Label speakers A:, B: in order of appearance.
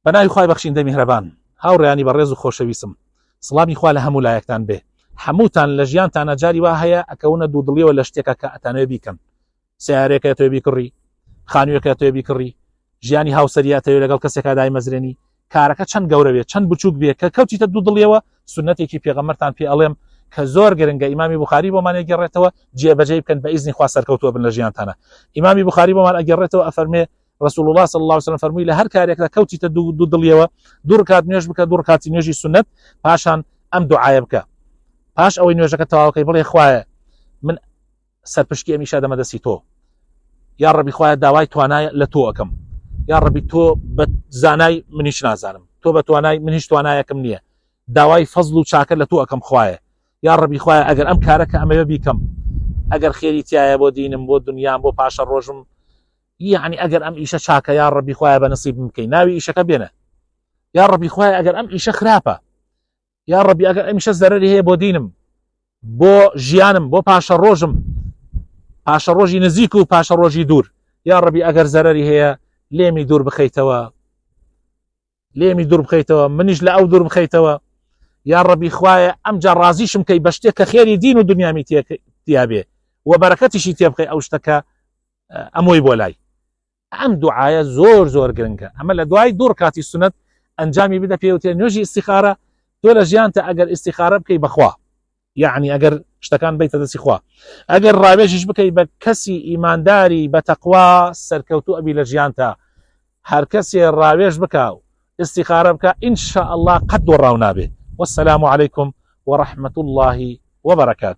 A: بە ناوی خوای بەخشیندەی میهرەبان هاوڕێیانی بەڕێز و خۆشەویستم سڵامی خوا لە هەموو لایەکتان بێ هەمووتان لە ژیانتانە جاری وا هەیە ئەکەونە دوودڵیەوە لە شتێکە کە ئەتانەوێ بیکەن سیارێکە تۆ بیکڕی خانوویەکە تۆ بیکڕی ژیانی هاوسەریە ئەتەوێ لەگەڵ کەسێکا دایمەزرێنی کارەکە چەند گەورە بێ چەند بچووک بێ کە کەوتیتە دوو دڵیەوە سونەتێکی پێغەمبەرتان پێ ئەڵێم کە زۆر گرنگە ئیمامی بخاری بۆمان ئەگەڕێتەوە جێبەجێی بکەن بە ئیزنی خوا سەرکەوتووە بن لە ژیانتانە ئیمامی بخاری بۆمان ئەگەڕێتەوە ئەفەرمێ رسول الله صلی الله علیه وسلم فەرمووی لە هەر کارێکدا کەوتیتە دوو دڵیەوە دوو ڕکات نوێژ بکە دوو ڕکاتی نوێژی سوننەت پاشان ئەم دوعایە بکە پاش ئەوەی نوێژەکە تەواوکەی بڵێ خوایە من سەرپشکی ئەمیشە دەمە دەستی تۆ یا ڕەبی خوایە داوای توانای لە تۆ ئەکەم یا ڕەبی تۆ بە زانای منیش نازانم تۆ بە توانای من هیچ توانایەکم نییە داوای فەزل و چاکە لە تۆ ئەکەم خوایە یا ڕەبی خوایە ئەگەر ئەم کارە کە ئەمەوێ بیکەم ئەگەر خێری تایە بۆ دینم بۆ دنیام بۆ پاشە ڕۆژم یعنی ئەگەر ئەم ئیشە چاکە یا ڕەبی خوایە بە نسیبم بکەی ناوی ئیشەکە بێنە یا ڕەبی خوایە ئەگەر ئەم ئیشە خراپە یا ڕەبی ئەگەر ئەمیشە زەرەری هەیە بۆ دینم بۆ ژیانم بۆ پاشە ڕۆژم پاشە ڕۆژی نزیک و پاشە ڕۆژی دوور یا ڕەبی ئەگەر زەرەری هەیە لێمی دوور بخەیتەوە لێمی دوور بخەیتەوە منیش لە ئەو دوور بخەیتەوە یا ڕەبی خوایە ئەمجا ڕازیشم کەی بە شتێک کە خێری دین و دنیامی تیابێ و بەرەکەتیشی تێ بخەی ئەو شتەکە ئەمۆی بۆ لای ئەم دوعایە زۆر زۆر گرنگە ئەمە لە دوای دوو ڕکاتی سونەت ئەنجامی بدە پێوتێ نوێژی ئیستیخارە تۆ لە ژیانتە ئەگەر ئیستیخارە بکەی بەخوا یعنی ئەگەر شتەکان بیتە دەستی خوا ئەگەر ڕاوێژیش بکەی بە کەسی ئیمانداری بە تەقوا سەرکەوتوو ئەبی لە ژیانتا هەر کەسێ ڕاوێژ بکا و ئیستیخارە بکا ان شاء الله قەت دۆڕاو نابێ والسلام علیکم ورحمة الله وبرکاته.